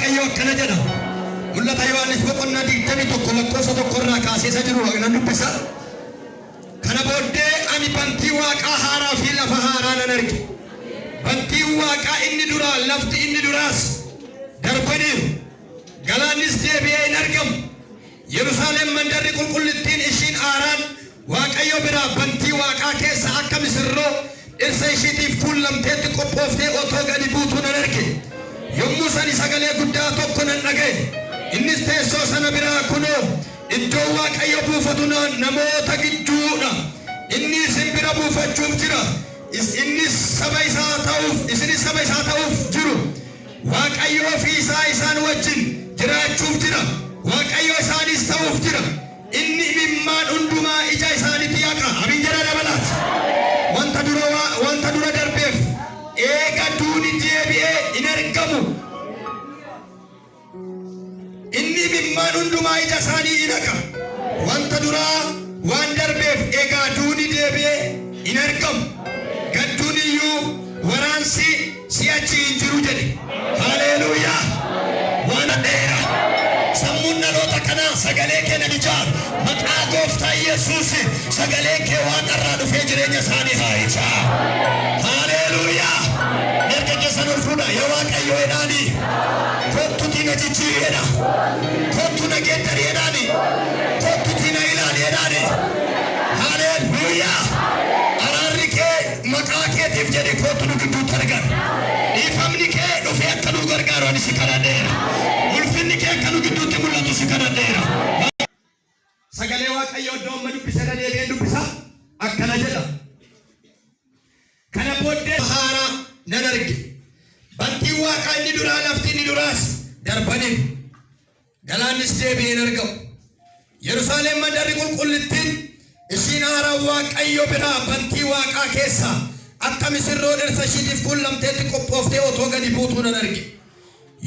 Waaqayyoo akkana jedha. Mul'ata Yohaannis boqonnaa 21 lakkoofsa 1 irraa kaasee isa jiru nan dubbisa. Kana booddee ani bantii waaqaa haaraa fi lafa haaraa nan arge. Bantiin waaqaa inni duraa lafti inni duraas darbaniiru. Galaannis deebi'ee hin argamu. Yerusaalem mandarri qulqullittiin ishiin haaraan Waaqayyo biraa bantii waaqaa keessa akka misirroo dhirsa ishiitiif kuullamteetti qophooftee otoo gadi buutuu nan arge. Yommus ani sagalee guddaa tokko nan dhaga'e. Innis teessoo sana biraa kunoo iddoon Waaqayyo buufatu namoota gidduu dha. Inni isin bira buufachuuf jira. Innis saba isaa ta'uuf, isinis saba isaa ta'uuf jiru. Waaqayyo ofii isaa isaan wajjin jiraachuuf jira. Waaqayyo isaanis ta'uuf jira. Inni imimmaan hundumaa ija isaaniitii haqa. Amiin jedhaa dabalaati. Wanta dura wanta dura darbeef eega duuni deebi'ee hin argamu. Inni imimmaan hundumaa ija isaanii in haqa. Wanta duraa waan darbeef egaa duuni deebi'ee hin argamu. Gadduun iyyuu waraansi si'achi hin jiru jedhe. Haleeluuyaa! Waan dheera. Sammuun dhaloota kanaa sagalee kee nan ijaaru. Maqaa gooftaa Yesuus sagaleen kee waaqarraa dhufee jireenya isaanii haa ijaaru. Haleeluuyaa! Harka keessan ol fuudha. Yaa Waaqayyo jedhaani. Kottutii na jijjiiri jedha. Kottu na geeddari jedhaani. Kottutii na ilaali jedhaani. Haleeluuyaa! Araarri kee maqaa keetiif jedhi kottu nu gidduutti argame. Dhiifamni kee dhufee akka nu gargaaru ani si kadhadheera. Ulfinni kee akka nu gidduutti mul'atu si kadhadheera. Sagalee Waaqayyoo iddoo amma dubbise irra deebi'een dubbisa. Akkana jedha. Kana booddee haaraa nan arge. Bantiin waaqaa inni duraa lafti inni duraas darbaniiru. Galaannis deebi'ee hin argamu. Yerusaalem mandarri qulqullittiin ishiin haaraan Waaqayyo biraa bantii waaqaa keessaa akka misirroo dhirsa ishiitiif kuullamteetti qophooftee otoo gadi buutuu nan arge.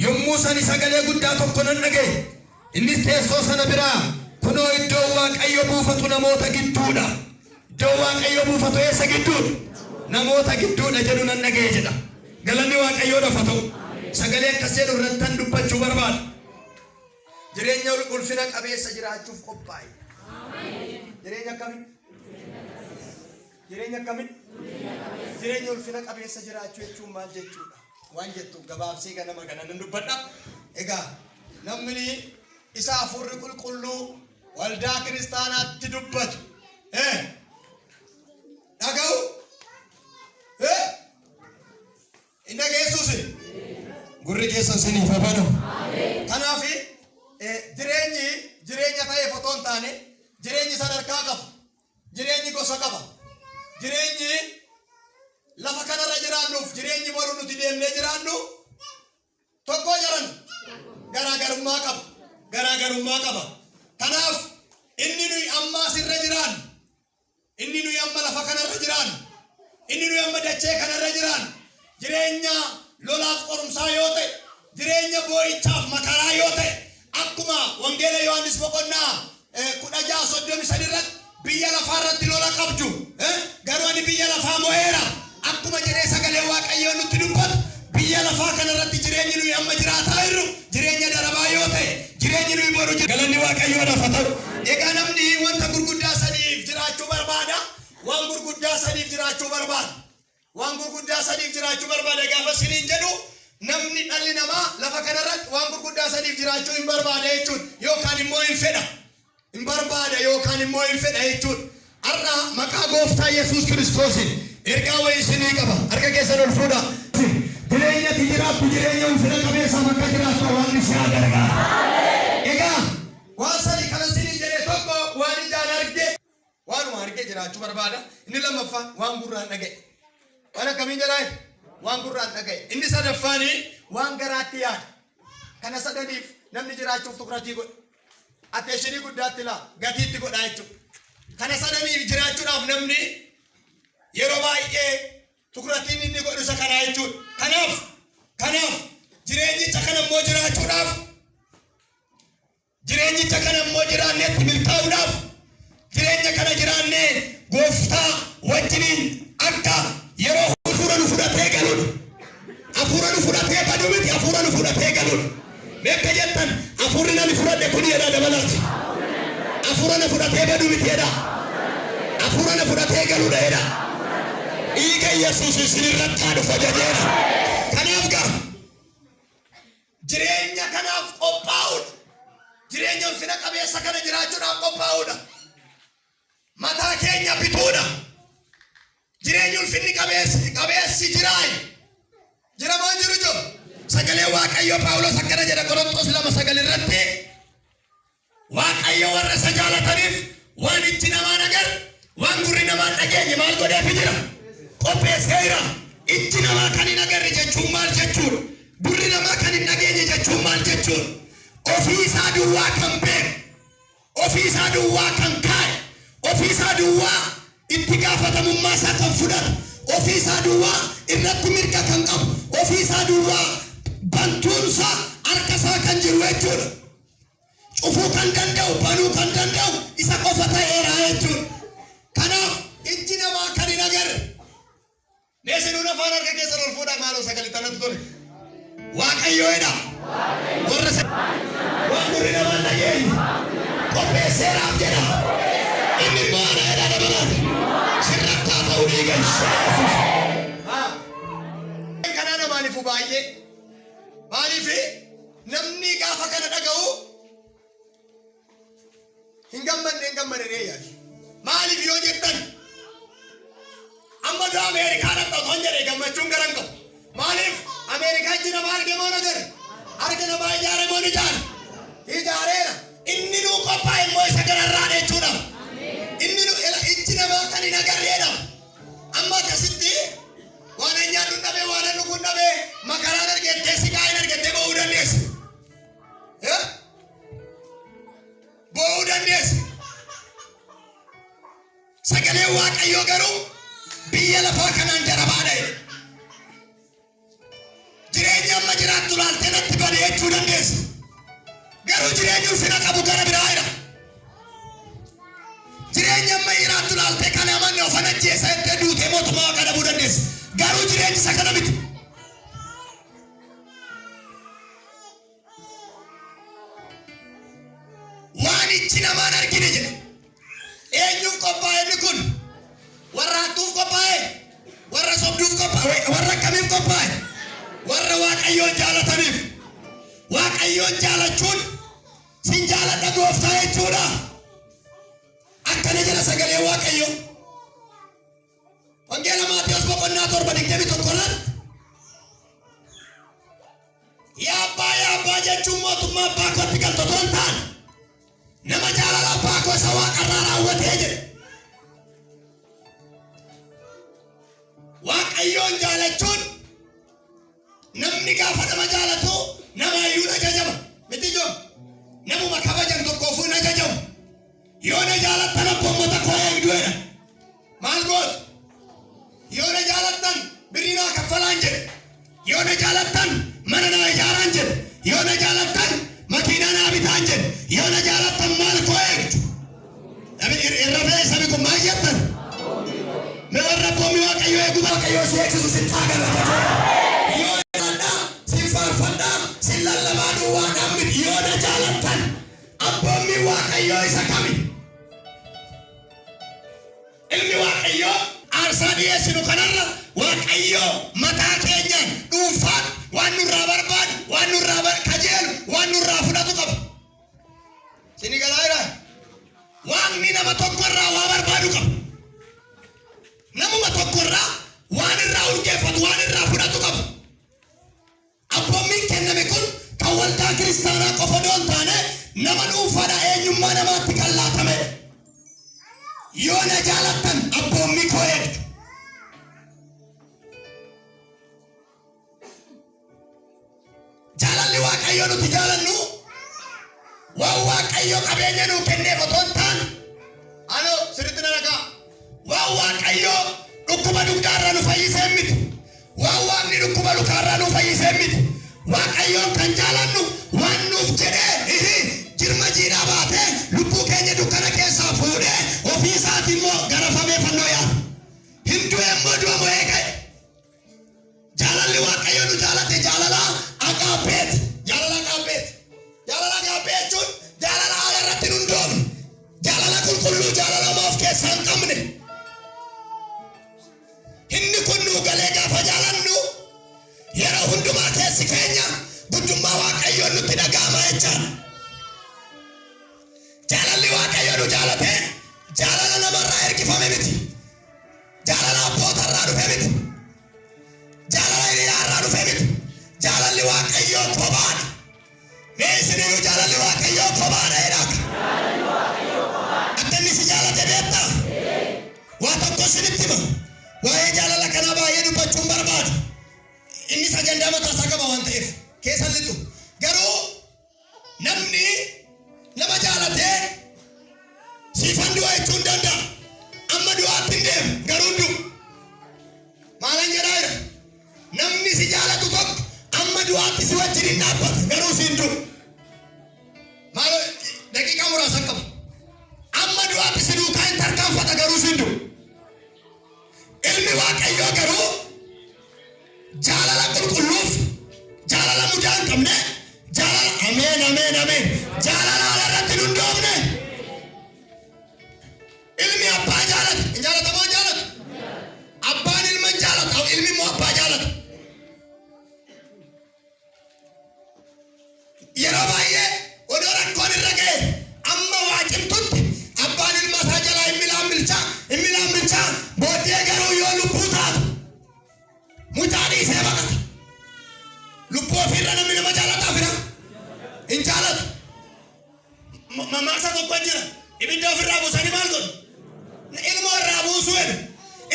Yommus ani sagalee guddaa tokko nan dhaga'e. Innis teessoo sana biraa, Kunoo iddoon Waaqayyo buufatu namoota gidduu dha. Iddoon Waaqayyo buufatu eessa gidduu dha? Namoota gidduu dha jedhu nan dhaga'e jedha. Galanni Waaqayyoodhaaf haa ta'u. Sagalee akkas jedhu irrattan dubbachuu barbaada. Jireenya ulfina qabeessa jiraachuuf qophaa'i. Jireenya akkamii? Jireenya akkamii? Jireenya ulfina qabeessa jiraachuu jechuun maal jechuudha? Waan jettu gabaabsee ganama kana nan dubbadha. Egaa namni isa hafuurri qulqulluu waldaa kiristaanaatti dubbatu dhaga'u hin dhageessuus gurri keessan siniif haa banamu. Kanaaf jireenyi jireenya ta'eef otoo hin taane jireenyi sadarkaa qaba. Jireenyi gosa qaba. Jireenyi lafa kanarra jiraannuuf jireenyi boru nuti deemnee jiraannu tokkoo jaran garaagarummaa qaba. Garaagarummaa qaba. Kanaaf inni nuyi amma asirra jiraannu, inni nuyi amma lafa kanarra jiraannu, inni nuyi amma dachee kanarra jiraannu jireenya lolaaf qorumsaa yoo ta'e, jireenya boo'ichaaf makaraa yoo ta'e, akkuma Wangeela Yohaannis boqonnaa 16:33 irratti biyya lafaa irratti lola qabdu, garuu ani biyya lafaa mo'eera akkuma jedhee sagalee Waaqayyoo nutti dubbatu, biyya lafaa kana irratti jireenyi nuyi amma jiraataa jirru jireenya darabaa yoo ta'e, jireenyi nuyi boru galanni Waaqayyoodhaaf haa ta'u. Egaa namni wanta gurguddaa sadiif jiraachuu barbaada. Waan gurguddaa sadiif jiraachuu barbaada. Waan gurguddaa sadiif jiraachuu barbaada gaafa isiniin jedhu namni dhalli namaa lafa kanarratti waan gurguddaa sadiif jiraachuu hin barbaada jechuudha. Yookaan immoo hin fedha. Hin barbaada yookaan immoo hin fedha jechuudha. Har'a maqaa gooftaa Yesuus Kiristoosiin ergaa wayii isinii qaba. Harka keessan ol fuudhaa. Jireenya ati jiraattu jireenya ulfina qabeessaaf akka jiraattu Waaqni si haa gargaaru. Egaa waan sadii kanan isiniin jedhe tokko waan ijaan arge Waanuma argee jiraachuu barbaada. Inni lammaffaan waan gurraan dhaga'e. Waan akkamiin jedhaa? Waan gurraan dhaga'e. Inni sadaffaan waan garaatti yaada. Kana sadaniif namni jiraachuuf tukratii godha. Atteeshinii guddaatti laa gatiitti godhaa jechuudha. Kana sadaniif jiraachuudhaaf namni yeroo baay'ee tukratiin inni godhu isa kanaa jechuudha. Kanaaf kanaaf jireenyicha kana immoo jiraachuudhaaf Jireenyicha kana immoo jiraannee itti milkaa'uudhaaf jireenya kana jiraannee gooftaa wajjiniin akka yeroo hafuura nu fudhatee galuudha. Hafuura nu fudhatee badu miti, hafuura nu fudhatee galuudha. Hafuurri nani fudhadhe kun jedha dabalaati. Hafuura na fudhatee baduu miti jedha. Hafuura na fudhatee galuudha jedha. Dhiiga Yesuus isinirratti haa dhufu ajajeera. Kanaaf gara jireenya kanaaf qophaa'uudha. Jireenya ulfina qabeessa kana jiraachuudhaaf qophaa'uudha. Mataa keenya bituudha. Jireenyi ulfinni qabeessi jiraayi. Jira moo hin jiru jiru? Sagalee Waaqayyoo Phaawulos akkana jedha Qorontos 2:9 irratti, Waaqayyo warra isa jaalataniif waan ijji namaan agarre, waan gurri namaan dhageenye maal godheefi jira? Qopheesseera. Ijji namaa kan hin agarre jechuun maal jechuudha? Gurri namaa kan hin dhageenye jechuun maal jechuudha? Ofii isaa duwwaa kan beeku, ofii isaa duwwaa kan kaa'e, ofii isaa duwwaa itti gaafatamummaa isaa kan fudhatu, ofii isaa duwwaa irratti mirga kan qabu, ofii isaa duwwaa bantuunsa harka isaa kan jiru jechuudha. Cufuu kan danda'u, banuu kan danda'u isa qofa ta'eera jechuudha. Kanaaf ijji namaa kan hin agarre. Mee sinuun afaan harka keessan ol fuudhaa maaloo sagalee tanatti tole. Waaqayyoo jedha. Warra waan gurri namaa hin dhageenye qopheesseeraaf jedha. Inni immoo ana jedha dabalaati. Sirratti haa ta'u dhiiga Yesuus. Kanaa namaanifu baay'ee. Maaliif namni gaafa kana dhaga'u hin gammanne hin gammanne yaadu. Maaliif yoo jettan amma dura Ameerikaa dhaqxa otoo hin jedhee gammachuun gara hin qabu. Maaliif Ameerikaa ijji namaa arge moo agarre? Harka namaa ijaare moo ijaare? Ijaareera. Inni nuu qophaa'e immoo isa gararraa jechuudha. Inni nu ijji namaa kan hin agarreedha. Amma akkasitti waan nyaadhu hin dhabee, waan dhugu hin dhabee, makaraan argettee siqaa hin argettee ba'uu dandeessi. Ba'uu dandeessi. Sagaleen Waaqayyoo garuu biyya lafaa kanaan jarabaadha. Jireenya amma jiraattu laaltee natti bade jechuu dandeessi. Garuu jireenyi ulfina qabu gara biraa jira. Jireenya amma jiraattu laaltee kana amanne of ajjeesa jettee duutee mootummaa Waaqaa dhabuu dandeessi. Garuu jireenyi isa kana miti. Waan ijji namaan argine jedha. Eenyuuf qophaa'e inni kun? Warra hattuuf qophaa'e? Warra sobduuf qophaa'e? Warra akkamiif qophaa'e? Warra Waaqayyoon jaalataniif. Waaqayyoon jaalachuun sin jaaladha gooftaa jechuudha. Akkana jedha sagalee Waaqayyoo. Wangeela Maatewos boqonnaa 7:21 irratti yaa abbaa yaa abbaa jechuun mootummaa abbaa kootti galtu otoo hin taane nama jaalala abbaa koo isa waaqarraa raawwatee jedhe. Waaqayyoon jaalachuun namni gaafa nama jaalatu namaayyuu hin ajajama. Miti ijoo namuma kabajan tokkoofuu hin ajajamu. Yoo na jaalattan abboommota koo eegdu jedha. Maal gootu? Yoo na jaalattan birrii naa kaffalaan jedhe. Yoo na jaalattan mana naa ijaaraan jedhe. Yoo na jaalattan makiinaa naa bitaan jedhe. Yoo na jaalattan maal koo eegdu? Irra fe'e sabi kun maal jettan? Mee warra abboommii Waaqayyoo eegu Waaqayyoo si eegsisu sitti haa galatu. Yoo jaaladhaa, sin faarfadhaa, sin lallabaa duwwaadhaan miti. Yoo na jaalattan abboommii Waaqayyoo isa kami? Ilmi Waaqayyoo aarsaa dhiyeessinu kanarra Waaqayyoo mataa keenyaan dhuunfaan waan nurraa barbaadu, waan nurraa kajeelu, waan nurraa fudhatu qaba. Sini galaa jiraa? Waaqni nama tokkorraa waa barbaadu qaba. Namuma tokkorraa waan irraa urgeeffatu, waan irraa fudhatu qaba. Abboommiin kenname kun kan waldaa kiristaanaa qofa odoo hin taane nama dhuunfaadha eenyummaa namaatti kan laatamedha. Yoo na jaalattan abboommii koo eegdu. Jaalalli Waaqayyoo nuti jaalannu waan Waaqayyoo qabeenya nuu kenneef otoo hin taane, aloo sirriitti na dhagaa, waan Waaqayyoo dhukkuba dugdaarraa nu fayyisee miti, waan Waaqni dhukkuba lukaarraa nu fayyisee miti. Waaqayyoon kan jaalannu waan nuuf jedhee jirma jiidhaa baatee lubbuu keenya dukkana keessaa fuudhee ofii isaatii immoo garafamee fannoo yaala. Hin du'e immoo du'a mo'ee ka'e. Jaalalli Waaqayyo nu jaalate jaalala agaappeeti. Jaalala agaappeeti. Jaalala agaappeeti. jechaadha. Jaalalli Waaqayyo nu jaalate jaalala namarraa ergifame miti. Jaalala abbootarraa dhufe miti. Jaalala hiriyaarraa dhufe miti. Jaalalli Waaqayyoo kophaadha. Mee isiniyyuu jaalalli Waaqayyoo kophaadha jedhaa. Akka inni si jaalate beektaa? Waa tokko isinitti hima. Waa'ee jaalala kanaa baay'ee dubbachuu hin barbaadu. Innis ajandaa mataa isaa qaba waan ta'eef keessa hin lixu. Garuu namni nama jaalatee siifan du'a jechuu hin danda'a. Amma du'aatti hin deemu garuu hin du'u. Maalan jedhaa jira? Namni si jaalatu tokko amma du'aatti si wajjin hin dhaabbata garuu si hin du'u. Maaloo daqiiqaa muraasa qaba. Amma du'aatti si duukaa hin tarkaanfata garuu si hin du'u. Ilmi Waaqayyoo garuu jaalala qulqulluuf, jaalala mudaa hin qabne, jaalala ameen ameen ameen, jaalala ala irratti hin hundoofne. Ilmi abbaa jaalata. Hin jaalatamoo hin jaalatu? Abbaan ilma hin jaalata, ilmi immoo abbaa jaalata. Yeroo baay'ee odoo rakkoon irra ga'e amma waa cimtutti abbaan ilma isaa jalaa hin milaamilchaa, hin milaamilchaa, booddee garuu yoo lubbuu taatu mucaa dhiisee baqata. Lubbuu ofiirra namni nama jaalataa fira hin jaalatu. Mammaaksa tokko jira. Ibidda ofirraa buusanii maal godhu? Ilmoo irraa buusuu jedhu.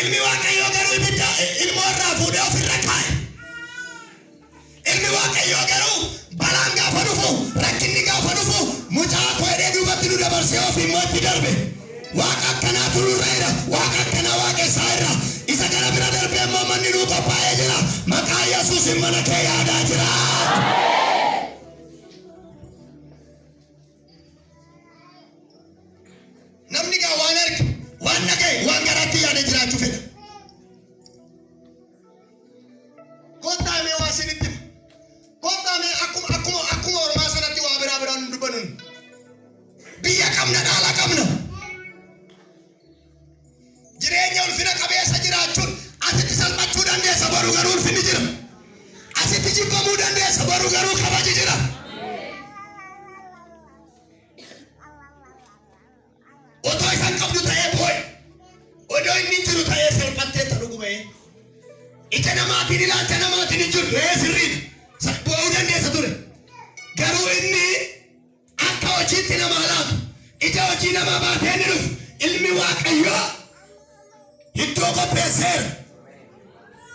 Ilmi Waaqayyoo garuu ibidda ilmoo irraa fuudhee ofirra kaa'e. Ilmi Waaqayyoo garuu balaan gaafa dhufu, rakkinni gaafa dhufu, mucaa koo jedhee duubatti nu dabarsee ofii immoo itti darbe. Waaqa akkanaatu nurra jira. Waaqa akkanaa waaqessaa irra. Isa kana bira darbee immoo manni nuu qophaa'ee jira. Maqaa Yesuusin mana kee yaadaa jira. Namni gaa waan arge, waan dhaga'e, waan garaatti yaade jiraachuu fedha. Kottaa mee waa isinitti hima. Kottaa mee akkuma akkuma akkuma ormaa sanatti waa biraa biraan hin dubbannu. Biyya qabna, dhaala qabna. Jireenya ulfina qabeessa jiraachuun asitti salphachuu dandeessa, boru garuu ulfinni jira. Asitti jibbamuu dandeessa, boru garuu kabaji jira. Otoo isan qabdu ta'ee boo'i. Odoo inni hin jiru ta'ee salphatteetta dhuguma. Ija namaatiin ilaalcha namaatiin hin jirtu ee sirriidha. Boo'uu dandeessa ture. Garuu inni akka hojiitti namaa laatu, ija hojii namaa baatee inni dhufu, ilmi Waaqayyoo iddoo qopheesseera.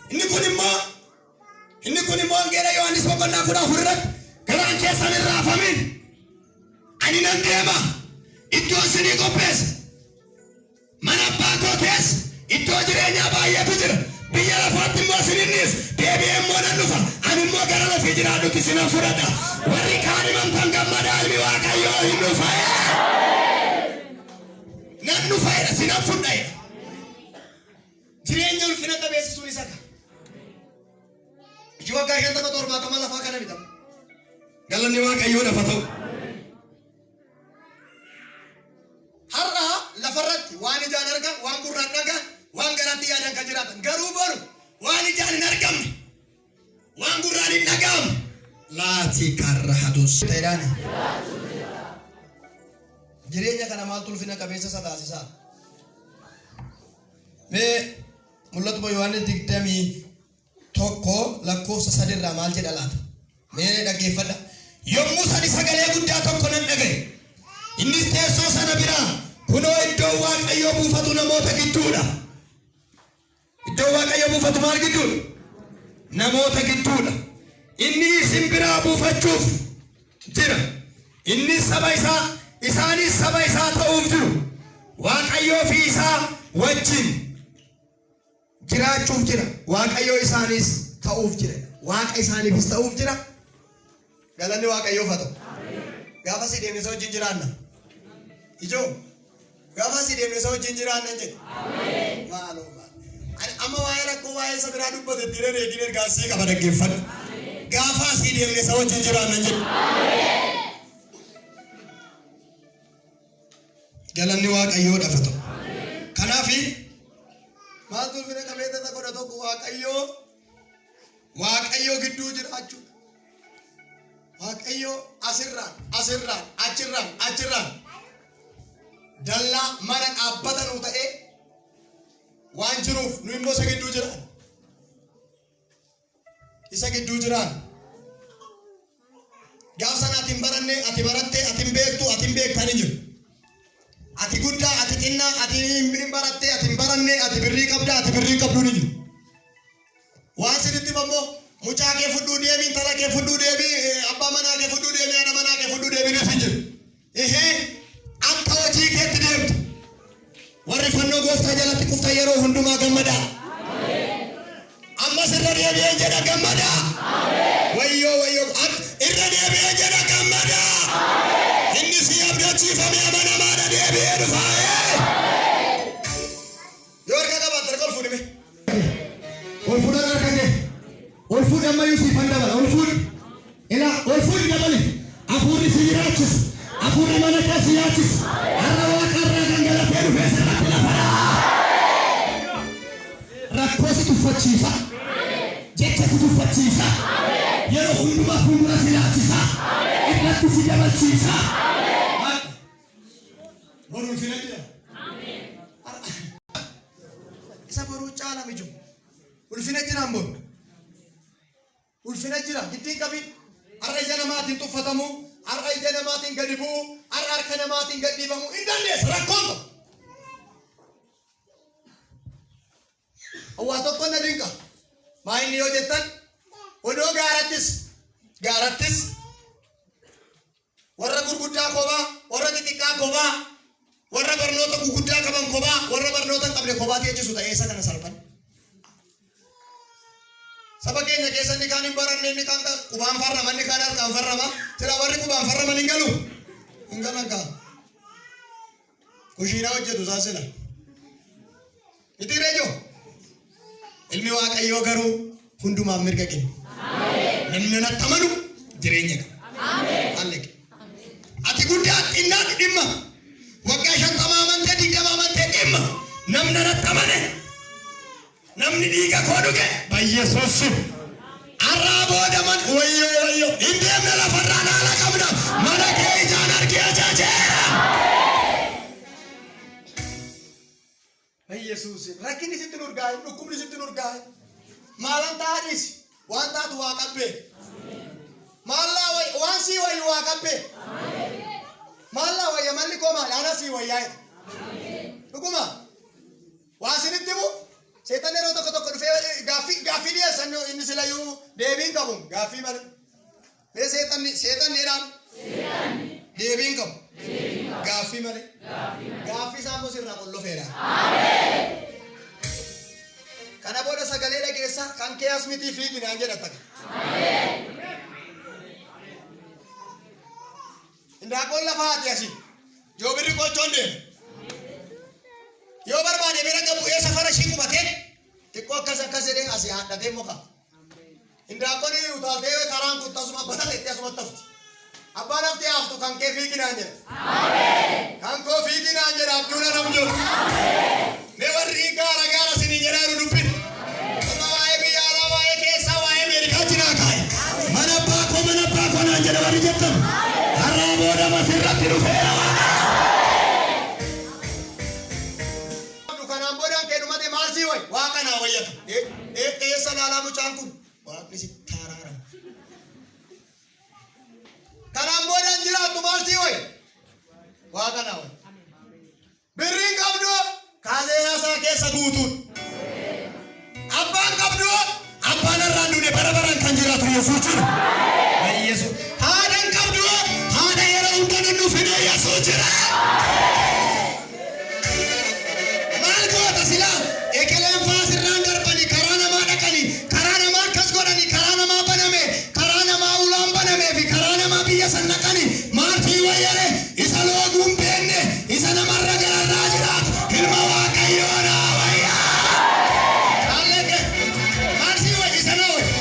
Inni kun immoo Wangeela Yohaannis boqonnaa 14 irratti garaan keessan hin raafamin. Ani nan deema. Iddoo isinii qopheessa. Mana abbaa koo keessa iddoo jireenyaa baay'eetu jira. Biyya lafaatti immoo isin hin dhiisu. Deebi'ee immoo nan dhufa. Ani immoo gara lafii jiraadhutti isinan fudhadha. Warri kaan himamtan gammadaa, ilmi Waaqayyoo hin dhufa. Nan dhufa jedha, sinan fudha jedha. Jireenya ulfina qabeessi sun isa ka. Iji waggaa 50 70 lafaa kana bitama. Galanni Waaqayyoo lafa ta'u. Har'a lafarratti waan ijaan argan, waan gurraan dhagan, waan garaatti yaadan kan jiraatan. Garuu boru waan ijaan hin argamne, waan gurraan hin dhaga'amne. Laatii karra hatus. Ta'edhaani. Jireenya kana maaltu ulfina qabeessa isa taasisaa? Mee Mul'atuma Yohaannis 21 lakkoofsa sadirraa maal jedha laata? Mee dhaggeeffadha. Yommuu sani sagalee guddaa tokko nan dhaga'e. Innis teessoo sana biraa, kunoo iddoon Waaqayyoo buufatu namoota gidduudha. Iddoon Waaqayyoo buufatu maal gidduudha? Namoota gidduudha. Inni isin biraa buufachuuf jira. Inni saba isaa, isaanis saba isaa ta'uuf jiru. Waaqayyoo fi isaa wajjin jiraachuuf jira. Waaqayyoo isaanis ta'uuf jira. Waaqa isaaniifis ta'uuf jira. Galanni Waaqayyoof haa ta'u. Gaafa si deemne isa wajjin jiraanna. Ijoo gaafa si deemne isa wajjin jiraanna jedhe. Maaloo maal. Ani amma waa'ee rakkoo waa'ee isa biraa dubbate ittiin eegin ergaa sii qaba, dhaggeeffadhu. Gaafa si deemne isa wajjin jiraanna jedhe. Galanni Waaqayyoodhaaf haa ta'u. Kanaafi maaltu ulfina qabeessa godha? Tokko, Waaqayyoo gidduu jiraachuudha. Waaqayyo Waaqayyo asirraan asirraan achirraan achirraan dallaa mana dhaabbata nuu ta'ee waan jiruuf nu immoo isa gidduu jiraan. Isa gidduu jiraan. Gaaf sana ati hin baranne, ati baratte, ati hin beektu, ati hin beektan hin jiru. Ati guddaa, ati xinnaa, ati hin baratte, ati hin baranne, ati birrii qabda, ati birrii hin qabdu hin jiru. Waan sinitti immoo mucaa kee fudhuu deemi, intala kee fudhuu deemi, abbaa manaa kee fudhuu deemi, haadha manaa kee fudhuu deemi hin jiru. Ihee akka hojii keetti deemtu. Warri fannoo gooftaa jalatti kuftan yeroo hundumaa gammadaa. Ammas irra deebi'een jedha gammadaa. Wayyoo wayyoo irra deebi'een jedha gammadaa. Inni si abdachiifame amanamaadha deebi'ee dhufaa. Yoo harka qabaatte harka ol fuudhime. Ol fuudhan harka kee. Ol fuudhi ammayyuu siifan dabala. Ol fuudhi. Ilaa ol fuudhi dabali. Hafuurri si jiraachisu. Hafuurri mana kee si yaachisu. Har'a waaqa irraa gangalatee dhufee sirratti lafa dha'a. Rakkoo si tuffachiisa. Jecha si tuffachiisa. Yeroo hundumaa fuuldura si laachisa. Irratti si dabalchiisa. Boru ulfina jira. Isa boruu caala miju. Ulfina jiraan boru. Ulfina jira. Giddiin qabin. Har'a ija namaatiin tuffatamu. Har'a ija namaatiin gadi bu'u. Har'a harka namaatiin gad dhiibamu. Hin dandeessa. Rakkoon tokko. Waa tokko na dinqa. Maa inni yoo jettan odoo gaarattis gaarattis warra gurguddaa kophaa, warra xixiqqaa kophaa, warra barnoota gurguddaa qaban kophaa, warra barnoota hin qabne kophaa teechisu ta'ee isa kana salphan. Saba keenya keessa inni kaan hin baranne, inni kaan qubaan farrama, inni kaan harkaan farrama. Sila warri qubaan farraman hin galu. Hin galan kaa. Kushiinaa hojjetu isaa sila. Miti reejoo. Ilmi Waaqayyoo garuu hundumaaf mirga kenna. Namni natti amanu jireenya qaba. Alleqe. Ati guddaa xinnaa dhimma. Waggaa 50 amantee 20 amantee dhimma. Namni natti amane. Namni dhiiga koo dhuge Yesuus. Har'aa booda man wayyoo wayyoo hin deemne lafarraa naala qabna. Mana kee ijaan argee ajajeera. Yesuus rakkinni sitti nurgaa'e, dhukkubni sitti nurgaa'e. Maalan taa'anis waan taatu waa qabbee. Maallaa wayya waan sii wayyu waa qabbee. Maallaa wayya malli koo maali ana sii wayyaa jedha. Dhuguma waan sinitti himu seexanni yeroo tokko tokko dhufee gaaffii gaaffii dhiyeessan inni silayyuu deebiin qabu gaaffii malee. Mee seexanni seexanni jedhaan deebiin qabu gaaffii malee. Gaaffii isaa immoo sirraa qollofeera. Kana booda sagalee dhageessaa kan kee as mitii fiigi naan jedha takka. Indaanqoon lafa haati asii. Joobirri qoochoon deema. Yoo barbaade bira gabu bu'ee safara ishii qubatee xiqqoo akkas akkas jedhee asii haadhatee muka. Indaanqoon utaaltee karaan kun tasuma bataletti asumatti hafti. Abbaan haftee haftu kan kee fiigi naan jedha. Kan koo fiigi naan jedha abjuun anam jiru. Mee warri gaara gaara sinii jedhaa jiru dubbin. Amma waa'ee biyya alaa waa'ee keessaa waa'ee Ameerikaa cinaa kaa'e. Mana abbaa koo mana abbaa koo naan jedha warri jettan. Har'aa booda masirratti dhufeera waaqa. Kanaan boodaan kee dhumate maal sii wayi? Waaqa naa wayyata. Eessa laalaa mucaan kun? Waaqni sitti araarama. Kanaan boodaan jiraattu maal sii wayi? Waaqa naa wayi. Birriin qabdu kaazeeraa isaa keessa guutuun. Abbaan qabdu abbaan irraan duune bara baraan kan jiraatu Yesuus jira. Yesuus. Haadhan qabdu haadha yeroo hunda nu fide Yesuus jira. Maal goota silaa ekeleen faasirraan darbani karaa namaa dhaqani karaa namaa akkas godhani karaa namaa baname karaa namaa ulaan banamee fi karaa namaa biyya san dhaqani maal sii wayyare isa looguun beenne isa namarra gararraa jiraatu ilma Waaqayyoo naa wayyaa. Alleeqe maal sii wayya isa naa wayya.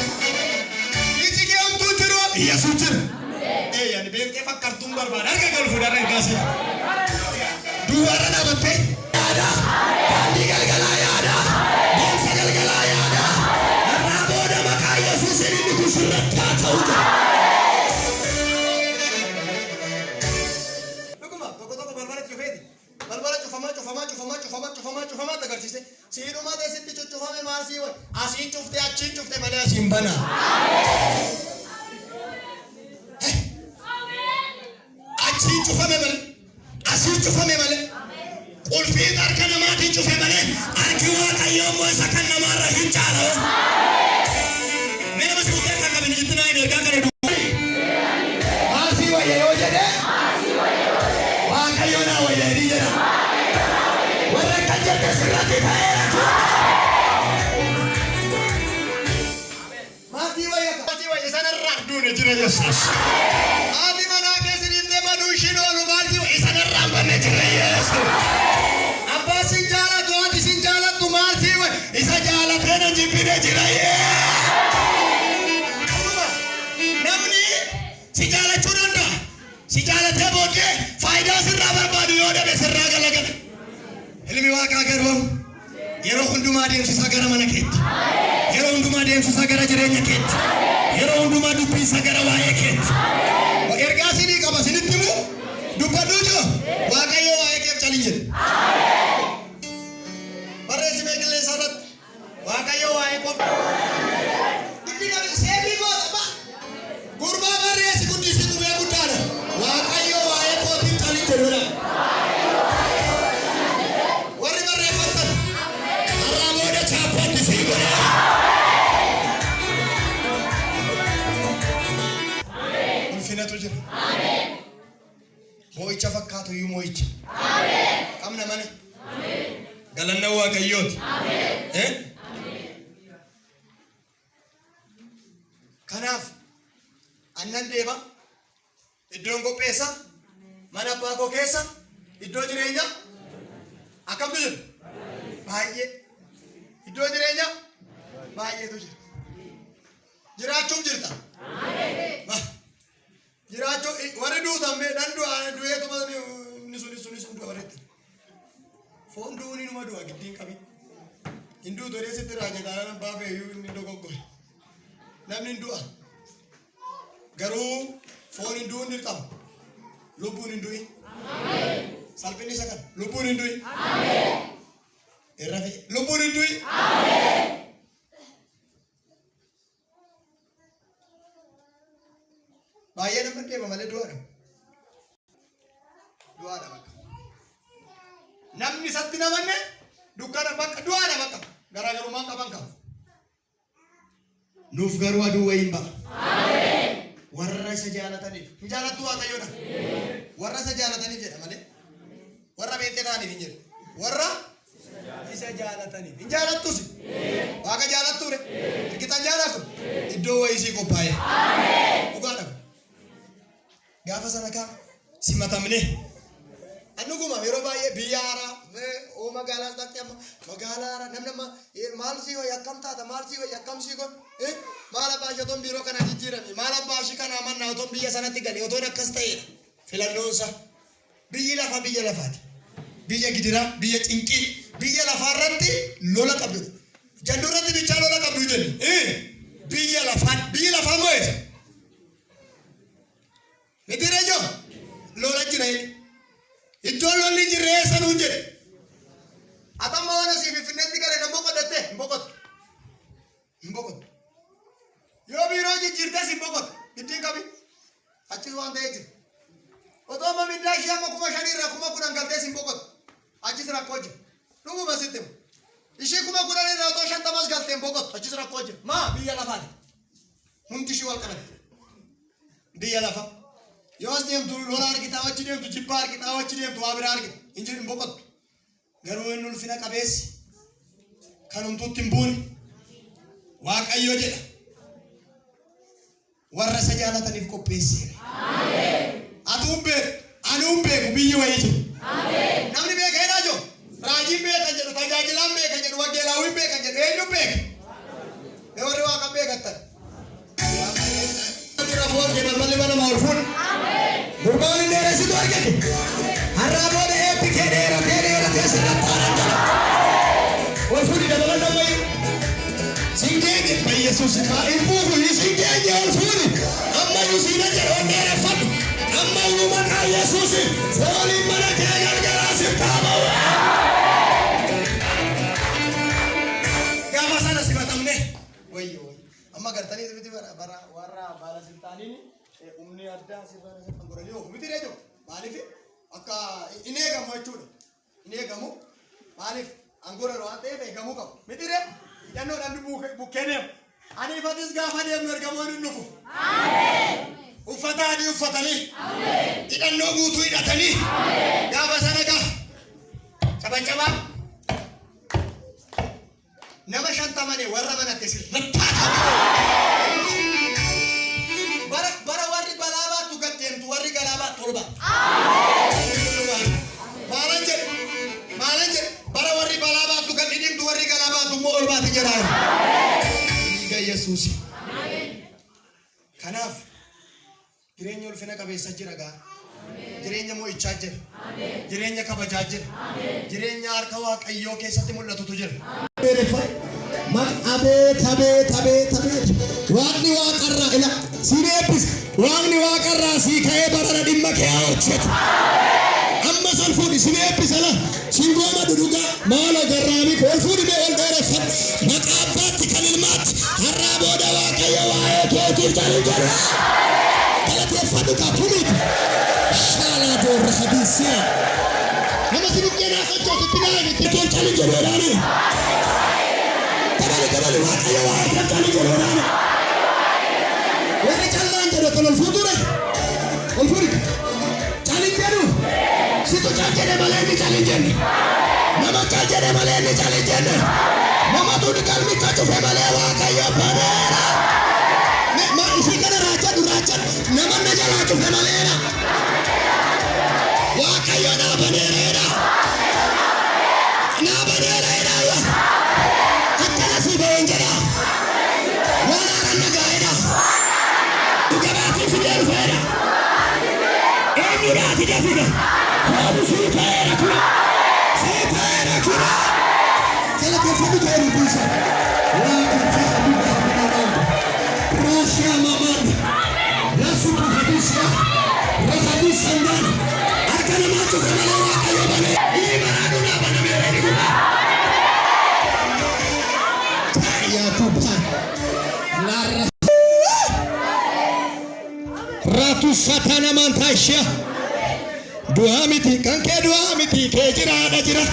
Iji kee homtuu jiru Yesuus jira. Ee ani beektee fakkartuun barbaada harka kee ol fuudhaa ergaa si. Duwwaarra dhaabattee yaada. Daandii galgalaa yaada. Deemsa galgalaa yaada. Har'aa booda maqaa Yesuusiin inni kun sirratti haa ta'u jedha. bana. Achiin cufame malee, asiin cufame malee, qulfiin harka namaatiin cufe malee, harki Waaqayyoo immoo isa kan namaarra hin caalu. Mee nama si bukkee kan qabin itti naa hin ergaa kana duwwaa. Maasii wayya yoo jedhe Waaqayyo naa wayya ni jedha. Warra akkan jette sirratti ta'eera jechuudha. Maatii wayya maatii wayya sanarraa duune jira Yesuus. Haati manaa keessa dhiiftee baduu ishiin oolu maaltii wayya sanarraa banne jira Yesuus. Abbaa sin jaalatu, haati sin jaalattu, maaltii wayya isa jaalatee na jibbine jira Yesuus. Namni si jaalachuu danda'a. Si jaalatee booddee faayidaa sirraa barbaadu yoo dhabe sirraa galagala. Ilmi Waaqaa garuu yeroo hundumaa deemsisaa gara mana keetti. Yeroo hundumaa deemsisaa gara jireenya keetti. Yeroo hundumaa dubbiinsa gara waa'ee keetti. Ergaa sinii qaba sinitti himu dubbadhuu jiru. Waaqayyo waa'ee keef calin jedhe. Barreessi mee qilleensa irratti. Waaqayyo waa'ee koof. Guddina seefii goota ba. Gurbaa barreessi guddisi qubee guddaadha. Waaqayyo waa'ee kootiif calin jedhudha. Warri barreeffattan har'aa booda chaappaatti sii godheera. Ulfinatu jira. Moo'icha fakkaatu iyyuu moo'icha. Qabna mana. Galanna Waaqayyooti. Eh? Kanaaf annan deema, iddoon qopheessa, mana abbaa koo keessa iddoo jireenyaa akkamtu jira? Baay'ee. Iddoo jireenyaa baay'eetu jira. Jiraachuuf jirta. Jiraachuu warri duutan mee nan du'a du'eetuma inni sunis sunis hin du'a warri foon du'uun inuma du'a giddiin qabin. Hin duutu jedhee sitti raajataa nan abbaa feeyyuu inni dogoggore. Namni hin du'a. Garuu foon hin du'uun dirqama. Lubbuun hin du'in. Salphinni isa kana. Lubbuun hin du'in. Irra fe'e. Lubbuun hin du'in. Baay'ee nama deema malee du'aadha. Du'aadha bakka. Namni isatti namanne dukkana bakka du'aadha bakka. Garaagarummaan qaban qaba. Nuuf garuu aduu wayiin ba'a. Warra isa jaalataniif. Hin jaalattu Waaqayyoodha. Warra isa jaalataniif jedha malee. Warra beektee ta'aniif hin jedhu. Warra isa jaalataniif. Hin jaalattus? Waaqa jaalattuure? Hirkitan jaalatu? Iddoo wayii sii qophaa'e. Dhugaadha. Gaafa sana kaa simatamne. An dhuguma yeroo baay'ee biyya haaraa oo magaalaa dhaqxe amma magaalaa haaraa namni amma maal sii wayya, akkam taata, maal sii wayya, akkam sii godhu, maal abbaa ishee otoon biiroo kanaa jijjiirame, maal abbaa ishii kanaa mannaa otoon biyya sanatti gale otoon akkas ta'edha filannoonsa. Biyyi lafaa biyya lafaati. Biyya gidiraa, biyya cinqii, biyya lafaa irratti lola qabdu. Jalluu irratti bichaa lola qabdu jenni. Biyya lafaa, biyyi lafaa moo eessa? Miti rejoo lola jira inni. Iddoon lolli hin jirre eessa nuun jedhe. Atamma waan asii Finfinneetti gale nan boqotatte hin boqottu. Hin boqottu. Yoo biiroo jijjiirtes hin boqottu. Ittiin qabi. Achis waan ta'ee jira. Otoo amma mindaa ishee amma 5,000 irraa 10,000 galtees hin boqottu. Achis rakkoo jira. Dhuguma sitti hima. Ishii 10,000 irraa otoo 50s galtee hin boqottu. Achis rakkoo jira. Maa biyya lafaati. Hundi ishii wal qabatti. Biyya lafa. Yoo as deemtu lola argita, achi deemtu jibbaa argita, achi deemtu waa biraa argita. Hin jiru, hin boqottu. Garuu inni ulfina qabeessi kan homtuutti hin buune Waaqayyo jedha. Warra isa jaalataniif qopheesseera. Atuu hin beeku, anuu hin beeku, biyyi wayii jiru. Namni beeka jedhaa jiru. Raajiin beeka jedhu, tajaajilaan beeka jedhu, wangeelaawwiin beeka jedhu, eenyuun beeka? Mee warri Waaqa beekattan. Balballi banamaa ol fuudhu. Gurbaan hin dheeressitu argate. Har'aa booda eebbi kee dheeratee dheeratee sirratti haa dhangala'u. Ol fuudhi dabalan ammayyuu. Sin geenye Yesuus hin fuufu sin geenye ol fuudhi. Ammayyuu siina jedhe ol dheereffadhu. Ammayyuu maqaa Yesuusi fooliin mana kee galgalaa sitti haa ba'u. Gaafa sana simatamne wayyo wayyo. Amma Agartanii miti bara warra baalasiltaaniin humni addaa sirra kan godhanii oofu miti reejo. Maaliif akka in eegamu jechuudha. In eegamu maaliif aangoo irra waan ta'eef eegamuu qabu. Miti ree hidhannoodhaan bukkee deemu. Ani ifatis gaafa deemnu ergamoonni hin dhufu. Uffata adii uffatanii hidhannoo guutuu hidhatanii gaafa sana gaa cabacabaa nama shantamane warra manatti sirratti bara bara warri balaa baattu gad deemtu warri galaa baattu ol baatu. Maalan jedhe maalan jedhe bara warri balaa baattu gad dhidhimtu warri galaa baattu immoo ol baati jedhaa. Dhiiga Yesuusi. Kanaaf jireenya ulfina qabeessa jira gaa. Jireenya mo'ichaa jira. Jireenya kabajaa jira. Jireenya harka Waaqayyoo keessatti mul'atutu jira. Abeet, abeet, abeet, abeet! Waaqni waaqarraa ila siin eebbisa. Waaqni waaqarraa sii ka'ee barana dhimma kee haa hojjetu. Ammas ol fuudhi, siin eebbisa la. Siin gooma dhugaa maalo garraamii ol fuudhi mee ol dheereffadhu. Maqaa abbaatti kan ilmaatti har'aa booda Waaqayyo waa'ee keetiif jalin jedhu. Galateeffadhu kaa tumiiti. Shaalaa doorra hadiisiyaa. Nama si bukkee naa sochoosutti naa itti kee calin jedhu jedhaani. Dabali, dabali, Waaqayyo waa'ee kee calin jedhu jedhaani. Warri callaan jedhu kan ol fuuture. Ol fuudhi. Calin jedhu. Situ cal jedhe malee inni calin jenne. Nama cal jedhe malee inni calin jenne. Namatu galmicha cufe malee Waaqayyo baneera. Ma ishii kana raajadhu, raajadhu. Nama na jalaa cufe maleera. Waaqayyo naa baneera. Naa baneera. Akkana si ba'een jedha. Waan haaraan nagaa'edha. Dhuga baatii fidee dhufeera. Eenyudhaati dafige? Koodu sii ta'eera kuna. Sii ta'eera kuna. Galateeffadhu ta'e dubbiisa. Rooshiyaa mamaan. Rasuutu hadisiya. Rahadis sandaan. Harka namaa cufe malee Waaqayyo banee. Inni baraaduu naa banameera inni dhugaa. Yaa tubbaa. Laarra. Ratu satana mantaashia. Du'aa miti kan kee, du'aa miti kee jiraadha jira.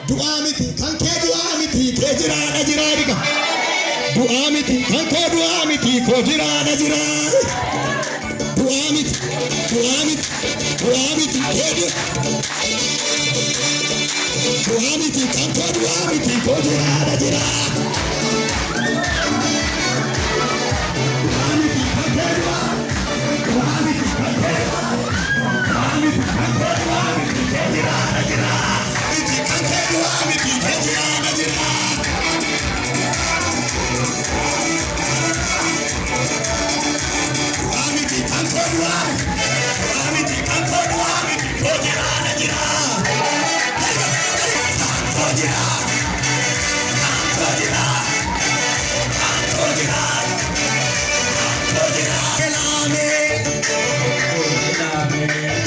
Du'aa miti kan kee, du'aa miti kee jiraadha jira dhiga. Du'aa miti kan koo, du'aa miti koo jiraadha jira. Du'aa miti, du'aa miti, du'aa miti kee du'a. Du'aa miti kan koo, du'aa miti koo jiraadha jira. Du'aa miti kan kee du'aa. Du'aa miti kan kee du'aa. Du'aa miti kan kee, du'aa miti kee jiraadha jira. Miti kan kee, du'aa miti kee jiraadha jira. Du'aa miti kan koo, du'aa miti. Du'aa miti kan koo, du'aa miti koo jiraadha jira. Kan koo jira. Kan koo jira. Kan koo jira. Kan koo jira. Kelaame.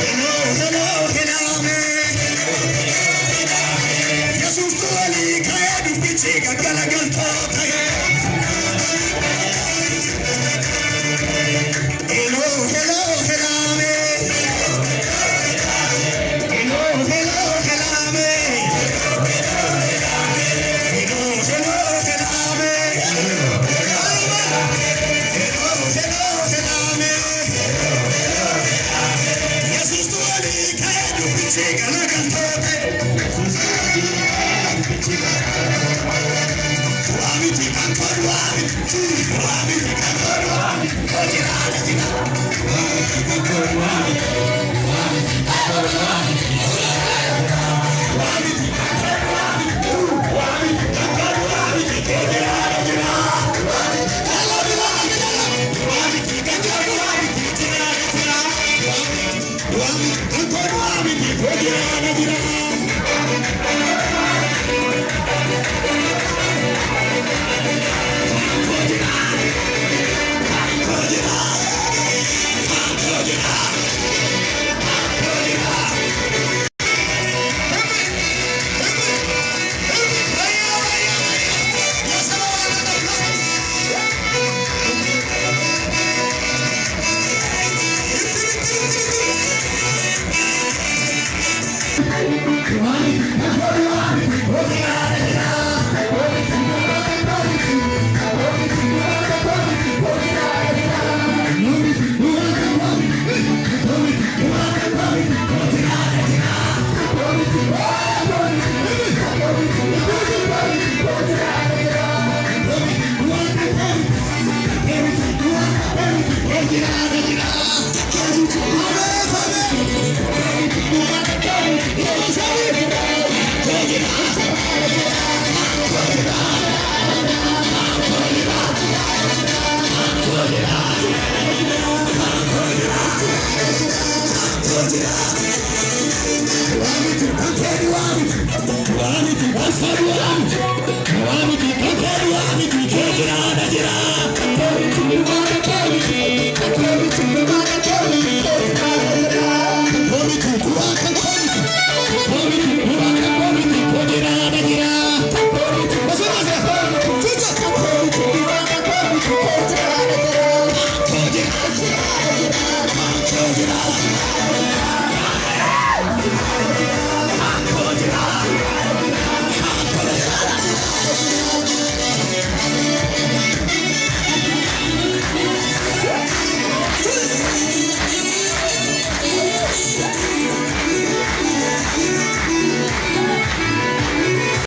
Hello, hello, helame. Yesuus walii ka'ee dubbichi gaggalagaltoo ta'e. Hello, hello, helame. Hello, hello, helame. Hello, hello, helame. Hello, hello, helame. Yesuus walii ka'ee dubbichi galagaltoo ta'e. Du'aa miti kan koo, du'aa miti. Du'aa miti kan koo, du'aa miti. Koo jiraadha jira. Du'aa miti kan koo, du'aa miti. Du'aa miti kan koo, du'aa miti. Du'aa miti kan koo, du'aa miti. Du'aa miti kan koo, du'aa miti. Koo jiraadha jira. Du'aa miti kan koo, du'aa miti. Jiraadha jira. Du'aa miti kan koo, du'aa miti. Koo jiraadha jira. Koo jira. Koo jira. Koo jira. Koo jira. Waamiti, waamiti, waamiti.